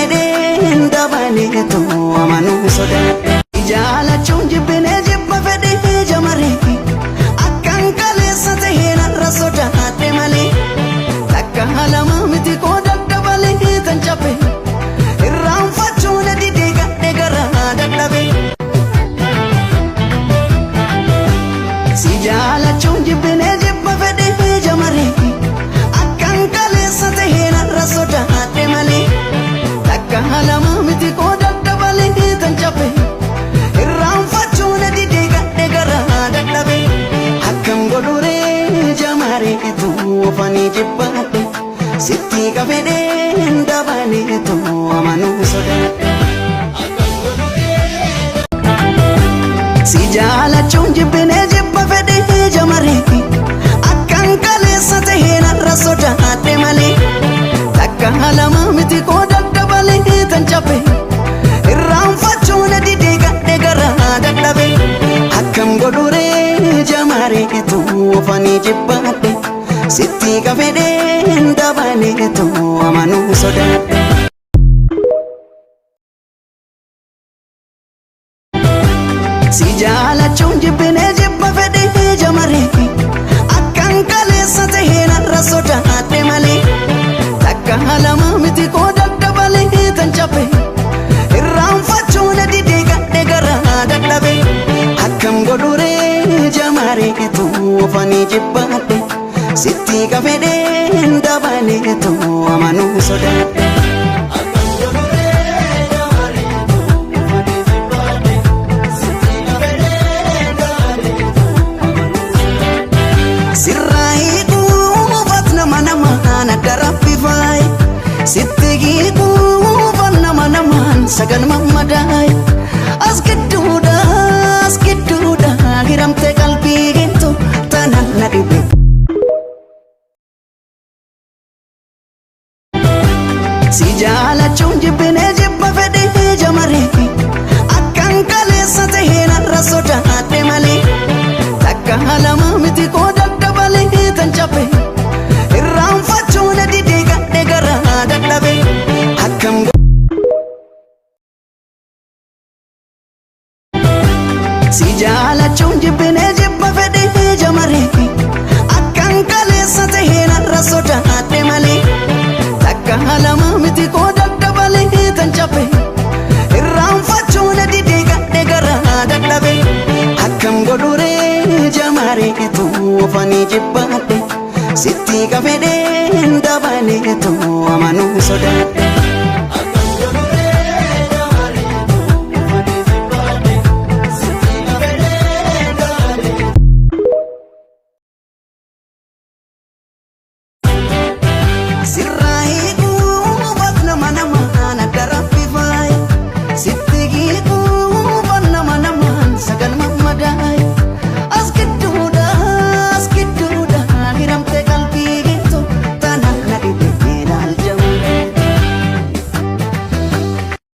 qabedheen dabaleetu amanuu sodaadhe. Jaalachuun jibbinee jibba fedhee jamaree akkan kaleessa tahee narra sodaadhe malee takka lama miti qooda dabalee tan cabe irraanfachuu na didee gadhe garaa dadhabe. Si jaalachuun jibbinee jibba fedhee jamaree akkan kaleessa tahee narra sodaadhe malee takka lama miti qooda dabalee tan cabe irraanfachuu na didee gadhe garaa dadhabe akkam godhuree jamareetu ofanii jibbaadhe sitti qabedheen dabaleetu amanuu sodaadhe. Si jaalachuun jibbinee jibba fedhee jamaree akkan kaleessa tahee narra sodaadhe malee takka lama miti qooda dabalee tan cabe irraanfachuu na didee gadhe garaa dadhabe akkam godhuree jamareetu ofanii jibbaadhe sitti qabedheen dabaleetu amanuu sodaadhe. Si jaalachuun jibbinee jibba fedhee jamaree akkan kaleessa tahee narra sodaadhe malee takka lama miti qooda dabalee tan cabe irraanfachuu na didee gadhe garaa dadhabe akkam godhuree jamareetu ofanii jibbaadhe sitti qabedheen dabaleetu amanuu sodaadhe. Sirraa hiikuufat nama namaan adda raffifaaye sitti hiikuufat nama namaan sagal mammadaaye as gidduudha as gidduudha hiramte qalbii gintu tanan na dhibe. Si jaalachuun jibbinee jibba fedhee jamaree akkan kaleessa tahee narra sodaadhe malee takka lama miti qooda dabalee tan cabe irraanfachuu na didee gadhe garaa dadhabe akkam Si jaalachuun jibbinee jibba fedhee jamaree akkan kaleessa tahee narra sodaadhe malee takka lama miti qooda dabalee tan cabe irraanfachuu na didee gadhe garaa dadhabe akkam godhuree jamareetu ofanii jibbaadhe sitti qabedheen dabaleetu amanuu sodaadhe.